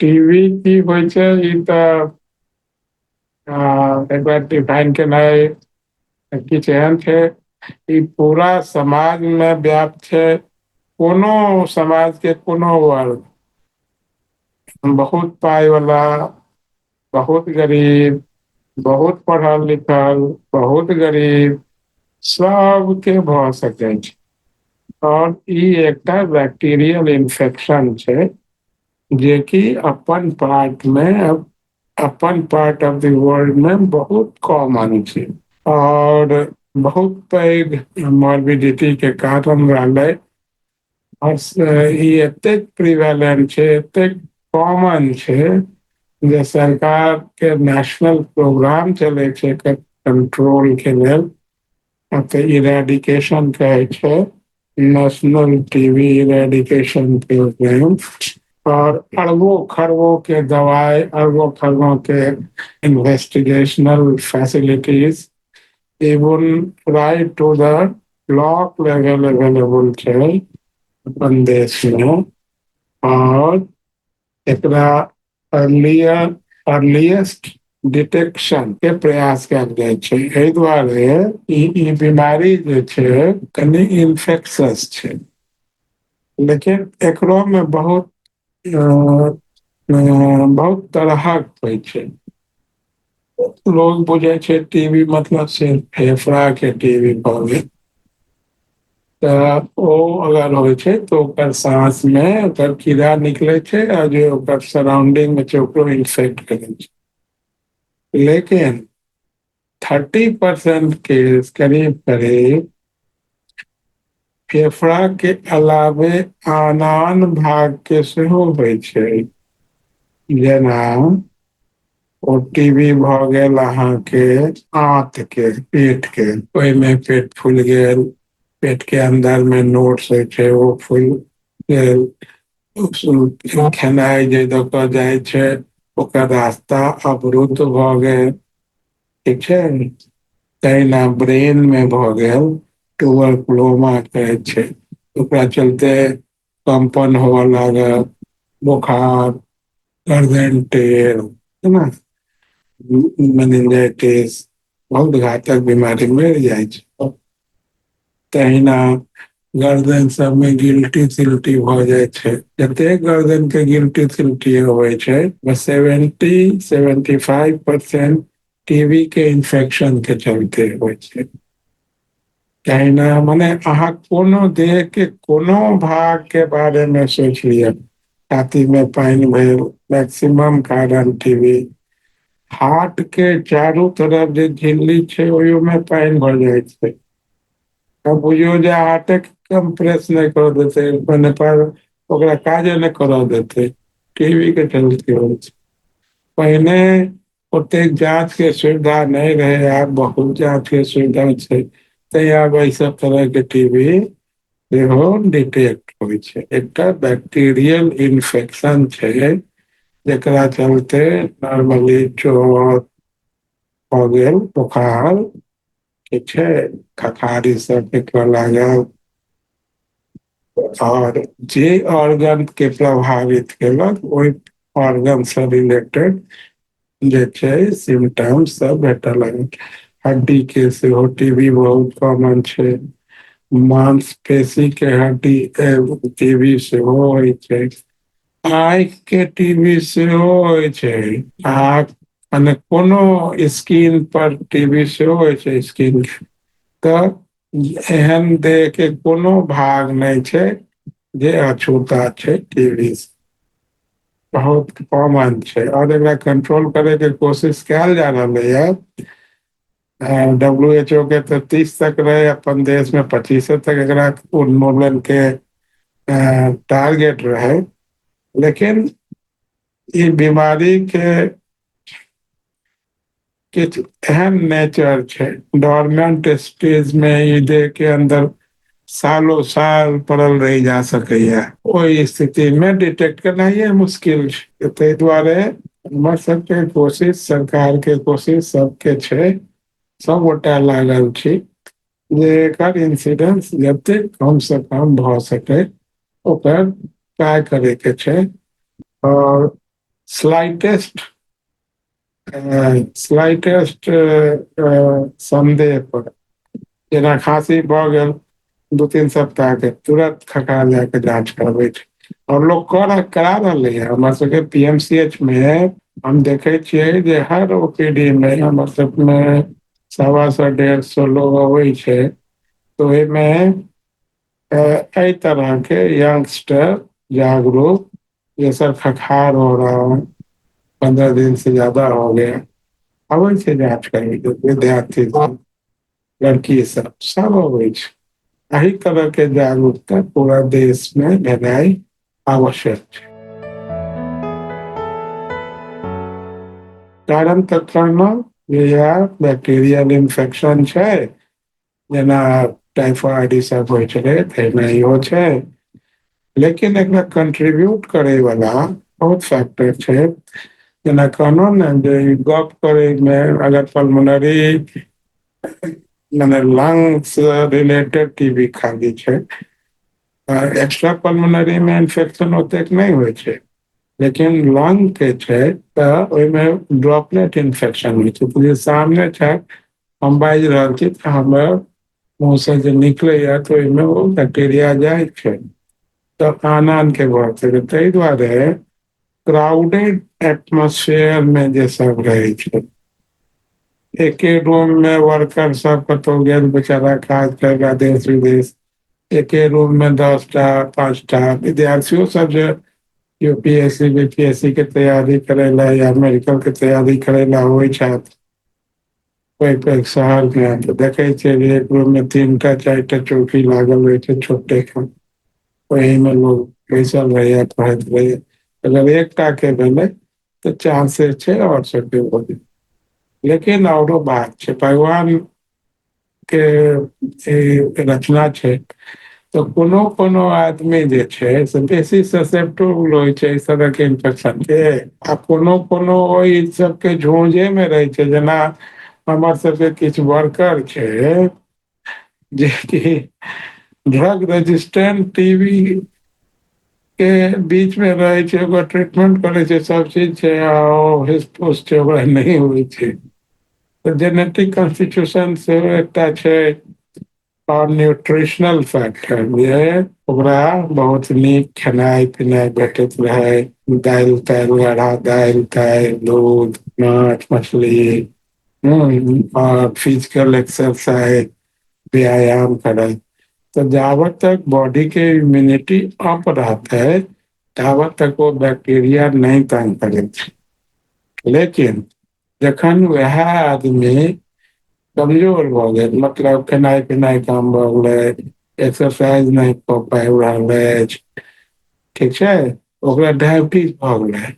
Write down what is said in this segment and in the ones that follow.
TB की होइ छै, ई तऽ एक बार डिफाइन केनाइ किछु एहन छै। ई पूरा समाज मे व्याप्त छै। कोनो समाज के कोनो वर्ग, बहुत पाय वाला, बहुत गरीब, बहुत पढ़ल लिखल, बहुत गरीब, सबके भऽ सकै छै। और ई एकटा बैक्टीरियल इन्फेक्शन छै, जेकि अपन पार्ट मे, अपन पार्ट ऑफ the world मे बहुत कॉमन छै और बहुत पैघ मॉर्बिडिटी के कारण रहलै। और ई एतेक प्रिवेलेंट छै, एतेक कॉमन छै जे सरकार के नेशनल प्रोग्राम चलै छै एकर कंट्रोल के लेल। तऽ इरेडिकेशन कहै छै, नेशनल टीबी इरेडिकेशन प्रोग्राम। और अरबों खरबों के दवाई, अरबों खरबों के investigational facilities, even right to the block level available छै अपन देश मे। और एकरा अर्लियर अर्लीस्ट डिटेक्शन के प्रयास कयल जाइ छै। एहि दुआरे ई ई बीमारी जे छै, कनि इन्फेक्शस छै, लेकिन एकरो मे बहुत बहुत तरहक होइ छै। लोग बुझै छै टीबी मतलब सिर्फ फेफड़ा के टीबी भऽ गेल। तऽ ओ अगर होइ छै तऽ ओकर साँस मे ओकर कीड़ा निकले छै आ जे ओकर सराउंडिंग मे छै, ओकरो इन्फेक्ट करै छै। लेकिन 30% केस करीब करीब फेफड़ा के अलावे आन आन भाग के सेहो होइ छै। जेना ओ टीबी भऽ गेल अहाँके आंत के, पेट के, ओहिमे पेट फूलि गेल, पेट के अन्दर मे नोड्स होइ छै, ओ फूलि गेल, खेनाइ जे दऽ कऽ जाइ छै, ओकर रास्ता अवरुद्ध भऽ गेल, ठीक छै? तहिना ब्रेन मे भऽ गेल, ट्यूबरकुलोमा कहै छै, ओकरा चलते कंपन हुअ लागल, बोखार, गर्दन टेढ़, है ना, मेनिंजाइटिस, बहुत घातक बीमारी मरि जाइ छै। तहिना गर्दन सबमे गिल्टी तिल्टी भऽ जाइ छै। जतेक गर्दन के गिल्टी तिल्टी होइ छै, 70-75% टीबी के इन्फेक्शन के चलते होइ छै। तहिना मने अहाँ कोनो देह के कोनो भाग के बारे मे सोचि लिअ, छाती मे पानि भेल, मैक्सिमम कारण टीबी। हार्ट के चारू तरफ जे झिल्ली छै, ओहियो मे पानि भऽ जाइ छै। आब बुझियौ जे हार्टे कम्प्रेस नहि करऽ देतै, मने पर ओकरा काजे नहि करऽ देतै, टीबी के चलते होइ छै। पहिने ओतेक जाँच के सुविधा नहि रहै, आब बहुत जाँच के सुविधा छै। तैं आब एहि सब तरह के टीबी सेहो डिटेक्ट होइ छै। एकटा बैक्टीरियल इन्फेक्शन छै, जेकरा चलते नॉर्मली ज्वर भऽ गेल, बोखार, ठीक छै, खखारी सब निकलऽ लागल और जे ऑर्गन के प्रभावित केलक, ओहि ऑर्गन से रिलेटेड जे छै सिम्टम्स सब भेटऽ लागल। हड्डी के सेहो टीबी बहुत कॉमन छै। मांसपेशी के हड्डी टीबी सेहो होइ छै। आँखि के टीबी सेहो होइ छै। आ मने कोनो स्किन पर टीबी सेहो होइ छै, स्किन। तऽ एहन देह के कोनो भाग नहि छै जे अछूता छै टीबी से। बहुत कॉमन छै और एकरा कंट्रोल करे के कोशिश कयल जा रहलै है। WHO के तऽ 30 तक रहे, अपन देश में 25 तक एकरा उन्मूलन के टारगेट रहे। लेकिन ई बीमारी के किछु एहन नेचर छै, डॉर्मेंट स्टेज मे ई देह के अन्दर सालो साल पड़ल रहि जा सकैया। ओहि स्थिति मे डिटेक्ट केनाइए मुश्किल छै। ताहि दुआरे हमर सबके कोशिश, सरकार के कोशिश, सबके छै, सब गोटा लागल छी जे एकर इंसिडेंस जतेक कम से कम भऽ सकै, ओकर ट्राई करे के छै। और स्लाइटेस्ट स्लाइटेस्ट सन्देह पर, जेना खाँसी भऽ गेल 2-3 सप्ताह के, तुरंत खखार जाके जाँच करबै छै। आओर लोग करा रहलै है। हमर सबके PMCH मे हम देखे छियै जे हर OPD मे हमर सबमे 125-150 लोग अबै छै, तऽ ओहिमे एहि तरह के यंगस्टर जागरूक, जे सर खखार हो रहा है, 15 दिन से ज्यादा हो गया, अबै छै जाँच करै, विद्यार्थी सब, लड़की सब, सब अबै छै। एहि तरह के जागरूकता पूरा देश मे भेनाइ आवश्यक छै। कारण तऽ कहलहुँ जे इएह बैक्टीरियल इन्फेक्शन छै, जेना टाइफाइड ई सब होइ छलै तहिना इहो छै, लेकिन एकरा कंट्रीब्यूट करे वाला बहुत फैक्टर छै। जेना कहलहुँ ने जे गप करैमे अगर पल्मोनरी मने लंग्स रिलेटेड टीबी खाली छै, एक्स्ट्रा पल्मोनरी में इन्फेक्शन ओतेक नहि होइ छै, लेकिन लंग के छै तऽ ओहिमे ड्रॉपलेट इन्फेक्शन होइ छै। जे सामने छै, हम बाजि रहल छी तऽ हमर मुँहसँ जे निकलैया तऽ ओहिमे ओ बैक्टीरिया जाइ छै, तऽ आन आन के भऽ सकै। ताहि दुआरे क्राउडेड एटमोस्फेयर में जे सब रहै छै, एके रूम में वर्कर सब कतौ गेल बेचारा काज करेगा देश विदेश, एके रूम में 10टा 5टा विद्यार्थियों सब जे UPSC BPSC के तैयारी करे ला या मेडिकल के तैयारी करे ला होइ छथि पैघ पैघ शहर में, तऽ देखै छियै जे एक रूम में 3टा 4टा चौकी लागल रहै छै छोटे खन, ओहि में लोग बैसल रहैया पढ़ैत रहैया। अगर एकटा के भेलै तऽ चांसेस छै और सबके भऽ जेतै। लेकिन औरो बात छै, भगवान के रचना छै, तऽ कोनो कोनो आदमी जे छै से बेसी ससेप्टेबल होइ छै एहि तरह के इन्फेक्शन के, आ कोनो कोनो ओहि सबके झोंझे मे रहै छै। जेना हमर सबके किछु वर्कर छै जेकि ड्रग रेजिस्टेंट टीबी के बीच में रहै छै, ओकर ट्रीटमेंट करै छै, सब चीज छै, आ ओ हिस्पोस्ट छै, ओकरा नहि होइ छै। तऽ जेनेटिक कॉन्स्टिट्यूशन सेहो एकटा छै, और न्यूट्रिशनल फैक्टर जे ओकरा बहुत नीक खेनाइ पिनाइ भेटैत रहै, दालि तालि, गाढ़ा दालि तालि, दूध, माछ मछली, और फिजिकल एक्सरसाइज, व्यायाम करै, तऽ जाबत तक बॉडी के इम्यूनिटी अप रहतै ताबत तक ओ बैक्टीरिया नहि तंग करै छै। लेकिन जखन वएह आदमी कमजोर भऽ गेल, मतलब खेनाइ पिनाइ कम भऽ गेलै, एक्सरसाइज नहि कऽ पाबि रहल अछि, ठीक छै, ओकरा डायबिटीज भऽ गेलै,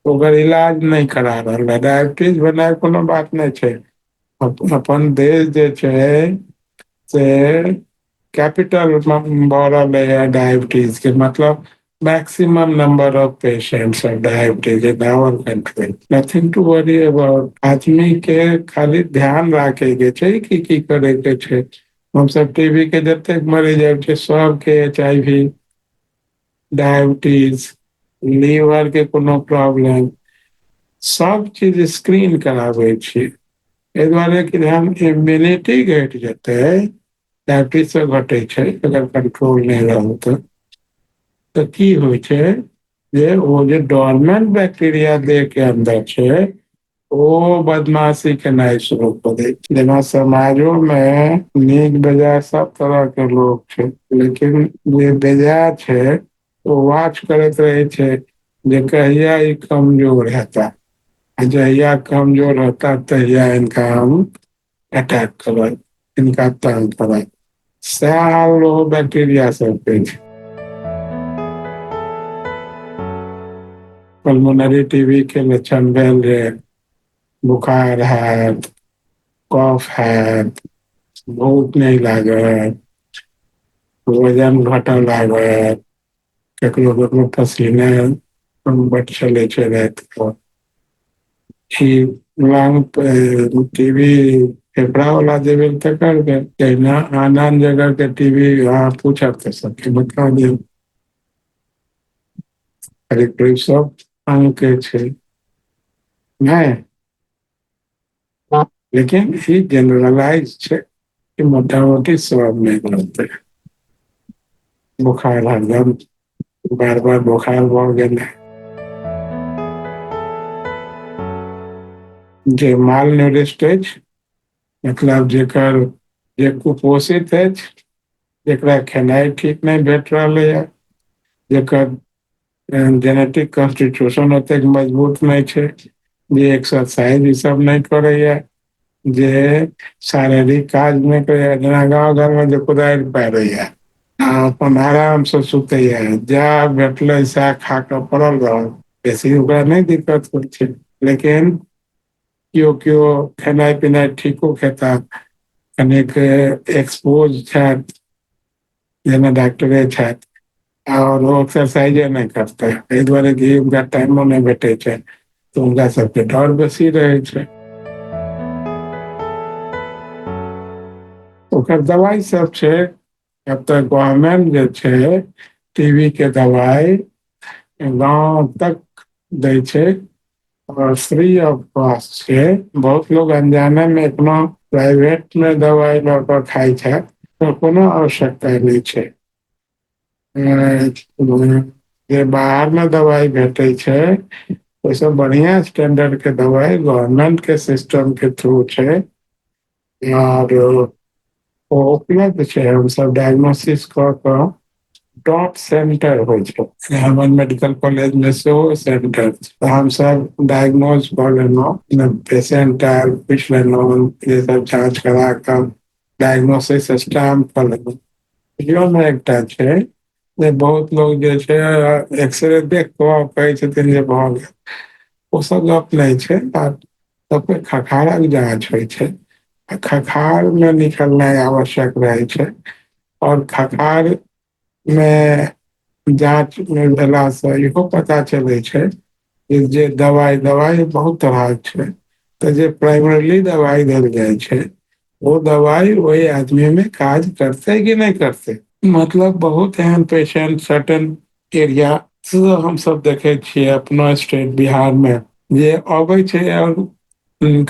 ओकर इलाज नहि करा रहल है। डायबिटीज भेनाइ कोनो बात नहि छै, अपन देश जे छै से कैपिटल भऽ रहलै है डायबिटीज के, मतलब maximum number of patients of diabetes in our country. Nothing to worry about. आदमी के खाली ध्यान राखे के छै कि की करे के छै। हम सब टीबी के जतेक मरीज आबै छै सबके HIV, diabetes, liver के कोनो प्रॉब्लम, सब चीज स्क्रीन कराबै छी। एहि दुआरे कि ध्यान इम्यूनिटी घटि जेतै, डायबिटीज से घटै छै अगर कंट्रोल नहि रहल तऽ की होइ छै जे ओ जे डॉर्मेंट बैक्टीरिया देह के अन्दर छै ओ बदमाशी केनाइ शुरू कऽ दै छै। जेना समाजो मे नीक बेजाय सब तरह के लोग छै, लेकिन जे बेजाय छै ओ वाच करैत रहै छै जे कहिया ई कमजोर हेता, आ जहिया कमजोर हेता तहिया इनका हम अटैक करब, इनका तंग करब। सएह हाल ओ बैक्टीरिया सबके छै। पल्मोनरी टीबी के लक्षण भेल जे बुखार हैत, कफ हैत, भूख नहि लागत, वजन घटऽ लागत, ककरो ककरो पसीना बड चलै छै राति कऽ। ई लंग टीबी फेफड़ा वाला जे भेल तकर भेल। तहिना आन आन जगह के टीबी अहाँ पूछब तऽ सबके बता देब। करीब करीब सब अंग के छै नहि, लेकिन ई जनरलाइज छै कि मोटा मोटी सब नहि रहतै। बोखार हरदम बार बार बोखार भऽ गेलै, जे माल न्यूरिस्ट अछि, मतलब जेकर जे कुपोषित अछि, जेकरा खेनाइ ठीक नहि भेट रहलैए, जेकर जेनेटिक कॉन्स्टिट्यूशन ओतेक मजबूत नहि छै, जे एक्सरसाइज ई सब नहि करैया, जे शारीरिक काज नहि करैया, जेना गाँव घरमे जे कोदारि पारैया, अपन आरामसँ सुतैया, जा भेटलै सएह खा कऽ पड़ल रहल, बेसी ओकरा नहि दिक्कत होइ छै। लेकिन केओ केओ खेनाइ पिनाइ ठीको खेता, कनिक एक्सपोज छथि, जेना डॉक्टरे छथि, आओर ओ एक्सरसाइजे नहि करतै, एहि दुआरे कि हुनका टाइमो नहि भेटै छै, तऽ हुनका सबके डर बेसी रहै छै। ओकर दवाइ सब छै। अब तऽ गवर्नमेंट जे छै टीबी के दवाइ गाँव तक दै छै और फ्री ऑफ कॉस्ट छै। बहुत लोग अनजाने में एखनो प्राइवेट में दवाइ लऽ कऽ खाइ छै, तऽ कोनो आवश्यकता नहि छै। जे बाहर में दवाइ भेटै छै ओहिसँ बढ़िया स्टैंडर्ड के दवाइ गवर्नमेंट के सिस्टम के थ्रू छै और ओ उपलब्ध छै। हमसब डायग्नोसिस कऽ कऽ डॉट सेंटर होइ छै हमर मेडिकल कॉलेज में सेहो सेंटर छै, तऽ हमसब डायग्नोज कऽ लेलहुँ, पेशेंट आयल पूछि लेलहुँ, ये सब जाँच करा कऽ डायग्नोसिस स्टाम्प कऽ लेलहुँ। इहोमे एकटा छै जे बहुत लोग जे छै एक्सरे देख कऽ कहै छथिन जे भऽ गेल, ओ सब गप नहि छै। सबके खखारक जाँच होइ छै, खखार मे निकलनाइ आवश्यक रहै छै, और खखार मे जाँच भेलासँ इहो पता चलै छै जे दवाइ दवाइ बहुत तरहक छै, तऽ जे प्राइमरीली दवाइ देल जाइ छै ओ दवाइ ओहि आदमी मे काज करतै कि नहि करतै। मतलब बहुत एहन पेशेंट सर्टेन एरिया हमसब देखै छियै अपनो स्टेट बिहार मे जे अबै छै और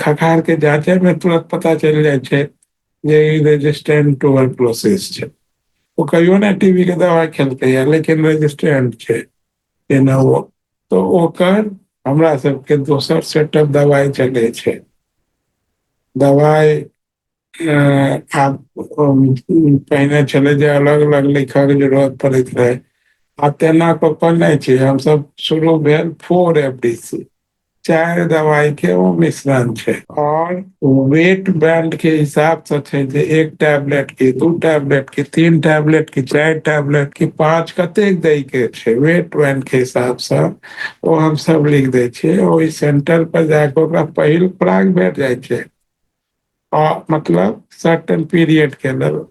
खखार के जाँचे मे तुरंत पता चलि जाइ छै जे ई रेजिस्टेंट ट्यूबरकुलोसिस छै। ओ कहियो नहि टीबी के दवाइ खेलकै, लेकिन रेजिस्टेंट छै तेना ओ, तऽ ओकर हमरा सबके दोसर सेटअप दवाइ चलै छै। दवाइ आब पहिने छलै जे अलग अलग लिखऽके जरूरत पड़ैत रहै, आब तेना कऽ कऽ नहि छै। हमसब शुरू भेल 4 FDC, 4 दवाई के ओ मिश्रण छै, और वेट बैंड के हिसाब से छै जे 1 टैबलेट की 2 टैबलेट की 3 टैबलेट की 4 टैबलेट की 5 कतेक दै के छै, वेट बैंड के हिसाब से ओ हमसब लिख दै छियै। ओहि सेंटर पर जाके ओकरा पहिल खुराक भेट जाइ छै, मतलब सर्टेन पीरियड के लेल,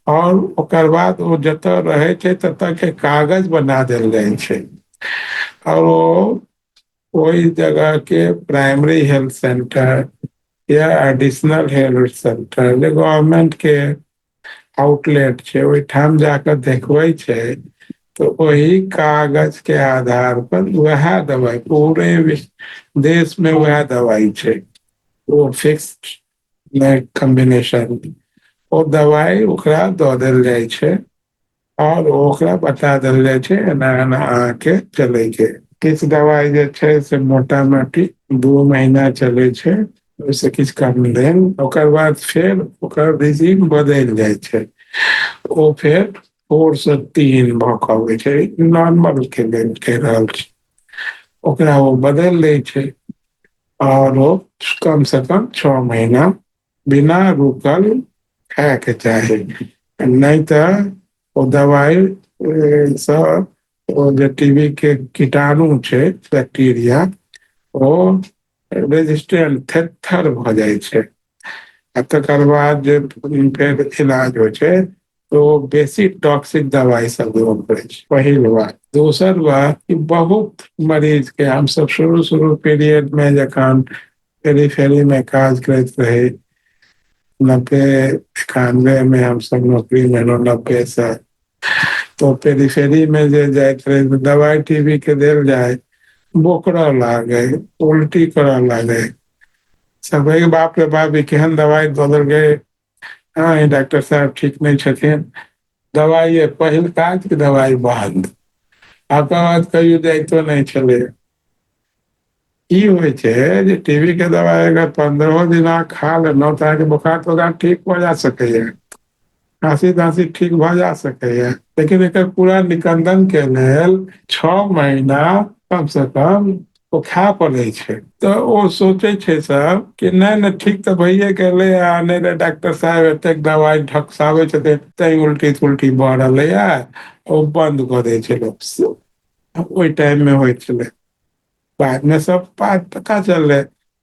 और ओकर बाद ओ जतऽ रहै छै ततऽ के कागज बना देल जाइ छै, और ओ ओहि जगह के प्राइमरी हेल्थ सेंटर या एडिशनल हेल्थ सेंटर जे गवर्नमेंट के आउटलेट छै ओहिठाम जाकऽ देखबै छै, तऽ ओहि कागज के आधार पर वएह दवाइ पूरे देश में वएह दवाइ छै, ओ फिक्स्ड कॉम्बिनेशन ओ दवाइ ओकरा दऽ देल जाइ छै और ओकरा बता देल जाइ छै एना एना अहाँके चलैके। किछु दवाइ जे छै से मोटा मोटी 2 महीना चलै छै, ओहिसँ किछु कम दिन, ओकर बाद फेर ओकर रिजीम बदलि जाइ छै, ओ फेर 4 से 3 भऽ कऽ अबै छै, नॉर्मल के लेल कहि रहल छी, ओकरा ओ बदलि दै छै और ओ कम से कम 6 महीना बिना रुकल खायके चाही, नहि तऽ ओ दवाइ सँ ओ जे टीबी के कीटाणु छै बैक्टीरिया ओ रेजिस्टेंट थेत्थर भऽ जाइ छै, आ तकर बाद जे फेर इलाज होइ छै तो बेसी टॉक्सिक दवाइ सब देबऽ पड़ै छै, पहिल बात। दोसर बात कि बहुत मरीज के हमसब शुरू शुरू पीरियड में जखन पेरीफेरी में काज करैत रही 90-91 में हमसब नौकरी में 90 से, तो पेरीफेरी में जे जाइत रहे दवाइ टीबी के देल जाय, बोकरऽ लागै, उल्टी करऽ लागै। सब कहै बाप रे बाप, ई केहन दवाइ दऽ देलकै। हँ, ई डॉक्टर साहब ठीक नहि छथिन। दवाइए पहिल काज कि दवाइ बन्द। आ ओकर बाद कहियो जाइतो नहि छलै। ई होइ छै जे टीबी के दवाइ अगर 15 दिन अहाँ खा लेलहुँ तऽ अहाँके बोखार तोखार ठीक भऽ जा सकैया, खाँसी ताँसी ठीक भऽ जा सकैया, लेकिन एकर पूरा निकंदन के लेल 6 महीना कम से कम ओ खाय पड़ै छै। तऽ ओ सोचै छै सब कि नहि नहि ठीक तऽ भइए गेलै, आ नहि नहि डॉक्टर साहेब एतेक दवाइ ढकसाबै छथिन तैं उल्टी तुल्टी भऽ रहलैया, ओ बन्द कऽ दै छै लोक। ओहि टाइम मे होइ छलै। बाद मे सब बात पता चललै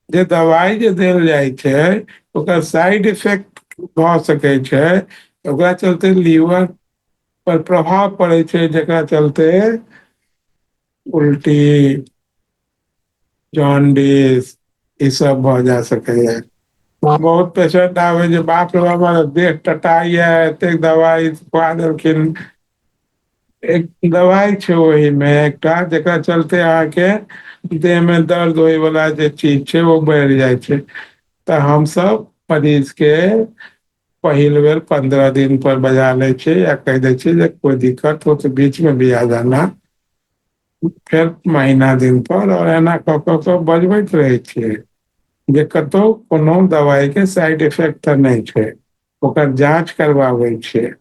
जे दवाइ जे देल जाइ छै ओकर साइड इफेक्ट भऽ सकै छै, ओकरा चलते लीवर पर प्रभाव पड़ै छै, जकरा चलते उल्टी, जॉन्डिस ई सब भऽ जा सकैया। बहुत पेशेंट आबै जे बाप रे बाप देह टटाइया, एतेक दवाइ खुआ देलखिन। एक दवाइ छै ओहिमे एकटा, जकरा चलते अहाँके देह मे दर्द होय वाला जे चीज छै ओ बढ़ि जाइ छै। तऽ हमसब मरीज के पहिल बेर 15 दिन पर बजा लै छियै या कहि दै छियै जे कोइ दिक्कत हो तऽ बीच मे भी आ जाना, फेर महीना दिन पर, और एना कऽ कऽ कऽ बजबैत रहै छियै जे कतौ कोनो दवाई के साइड इफेक्ट तऽ नहि छै, ओकर जाँच करबाबै छियै।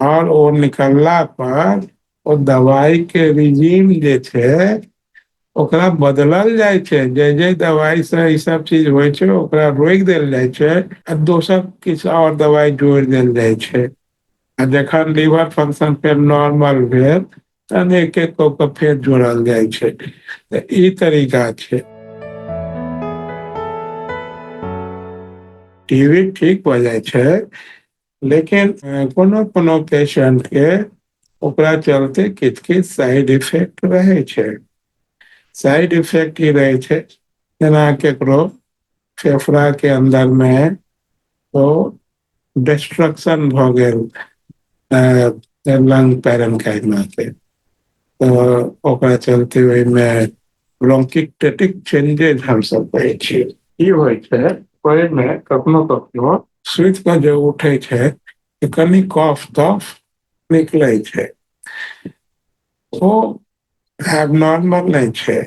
और ओ निकलला पर ओ दवाई के रिजीम जे छै ओकरा बदलल जाइ छै। जे जे दवाई से ई सब चीज होइ छै ओकरा रोकि देल जाइ छै आ दोसर किछु और दवाई जोड़ि देल जाइ छै। आ जखन लीवर फंक्शन फेर नॉर्मल भेल तहन एक एक कऽ के फेर जोड़ल जाइ छै। तऽ ई तरीका छै। टीबी ठीक भऽ जाइ छै, लेकिन कोनो कोनो पेशेंट के ओकरा चलते किछु किछु साइड इफेक्ट रहै छै। साइड इफेक्ट ई रहै छै जेना केकरो फेफड़ा के अन्दर मे ओ डिस्ट्रक्शन भऽ गेल लंग पैरेन्काइमा के, तऽ ओकरा चलते ओहिमे ब्रोंकिक्टेटिक चेंजेज हमसब कहै छियै। ई होइ छै ओहिमे कखनो कखनो सुति कऽ जे उठै छै तऽ कनि कफ तफ निकलै छै, ओ एबनॉर्मल नहि छै।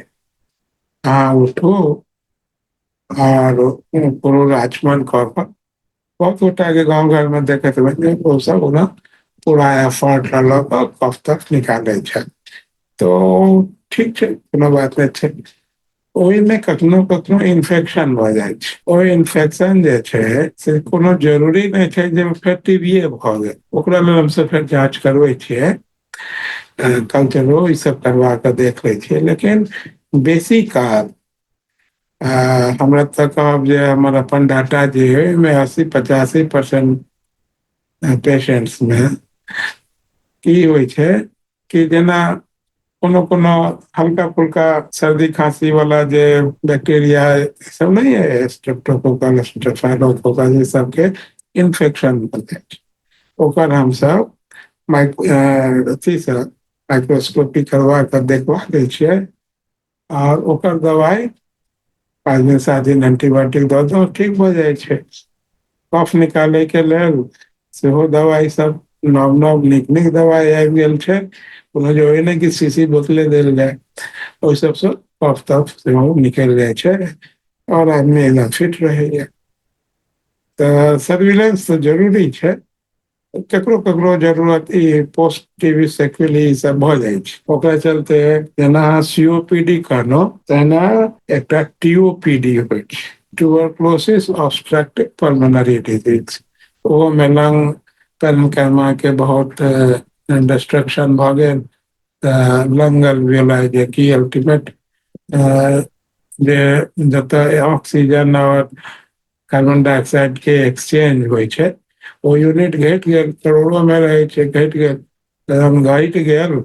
अहाँ उठू आर कुरुल आचमन कऽ कऽ, बहुत गोटा के गाँव घर मे देखैत हेबै जे ओ सब ओना पूरा एफर्ट लऽ कऽ कफ तफ निकालै छै, तऽ ठीक छै, कोनो बात नहि छै। ओहिमे कखनो कखनो इन्फेक्शन भऽ जाइ छै। ओ इन्फेक्शन जे छै से कोनो जरूरी नहि छै जे फेर टीबीए भऽ गेल, ओकरा लेल हमसब फेर जाँच करबै छियै, कल्चरो ई सब करवा कऽ देख लै छियै। लेकिन बेसी काल हमरा तऽ कहब जे हमर अपन डाटा जे है ओहिमे 80-85% पेशेंट्स मे की होइ छै कि जेना कोनो कोनो हल्का फुल्का सर्दी खांसी वाला जे बैक्टीरिया सब नहीं है, स्ट्रेप्टोकोकल, स्टेफाइलोकोकल, ई सबके इन्फेक्शन भऽ जाइ छै। ओकर हमसब अथी से माइक्रोस्कोपी करवा कऽ देखवा दै छियै और ओकर दवाइ 5 दिन 7 दिन एंटीबायोटिक दऽ दौ, ठीक भऽ जाइ छै। कफ निकालै के लेल सेहो दवाइ सब नव नव नीक नीक दवाइ आबि गेल छै, कोनो जरूरी नहि कि शीशी बोतले देल जाय, ओहि सबसँ कफ तफ सेहो निकलि जाइ छै और आदमी एकदम फिट रहैया। तऽ सर्विलेंस तऽ जरूरी छै, ककरो ककरो जरूरत ई पोस्ट टीबी सेक्युली ई सब भऽ जाइ छै। ओकरा चलते जेना अहाँ सीओपीडी कहलहुँ तहिना एकटा टीओपीडी होइ छै, ट्यूबरक्लोसिस ऑब्स्ट्रक्टिव पल्मोनरी डिजीज। ओहोमे लंग पैरेन्काइमा के बहुत डिस्ट्रक्शन भऽ गेल तऽ लंग एल्वियोलाई जे कि अल्टीमेट जे जतऽ ऑक्सीजन और कार्बन डाइऑक्साइड के एक्सचेंज होइ छै ओ यूनिट घटि गेल, करोड़ो मे रहै छै, घटि गेल, जहन घटि गेल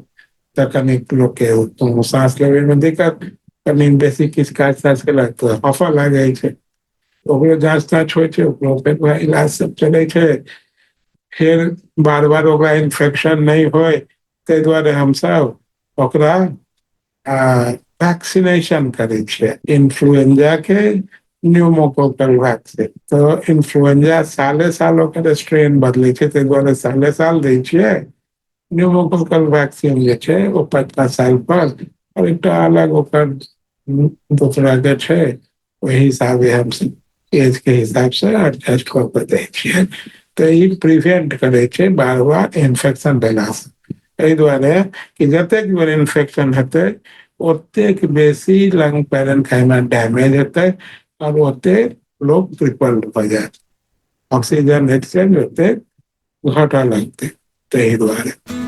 तऽ कनि लोकके साँस लेबैमे दिक्कत, कनि बेसी किछु काज ताज केलक तऽ हफऽ लागै छै, ओकरो जाँच ताँच होइ छै, ओकरो फेर वएह इलाज सब चलै छै। फेर बार बार ओकरा इन्फेक्शन नहि होइ ताहि दुआरे हमसब ओकरा वैक्सीनेशन करै छियै इन्फ्लुएंजा के, न्यूमोकोकल वैक्सीन। तऽ इन्फ्लुएंजा साले साल ओकर स्ट्रेन बदलै छै, ताहि दुआरे साले साल दै छियै। न्यूमोकोकल वैक्सीन जे छै, ओ 5-5 साल पर, आओर एकटा अलग ओकर दूसरा के छै, ओहि हिसाबे हमसब एज के हिसाब से एडजस्ट कऽ के दै छियै। तऽ ई प्रिवेंट करै छै बार बार इन्फेक्शन भेलासँ, एहि दुआरे कि जतेक बेर इन्फेक्शन हेतै, ओतेक बेसी लंग पैरेन्काइमा डैमेज हेतै आओर ओतेक लोग क्रिपल्ड भऽ जायत, ऑक्सीजन एक्सचेंज ओतेक घटऽ लगतै, ताहि दुआरे।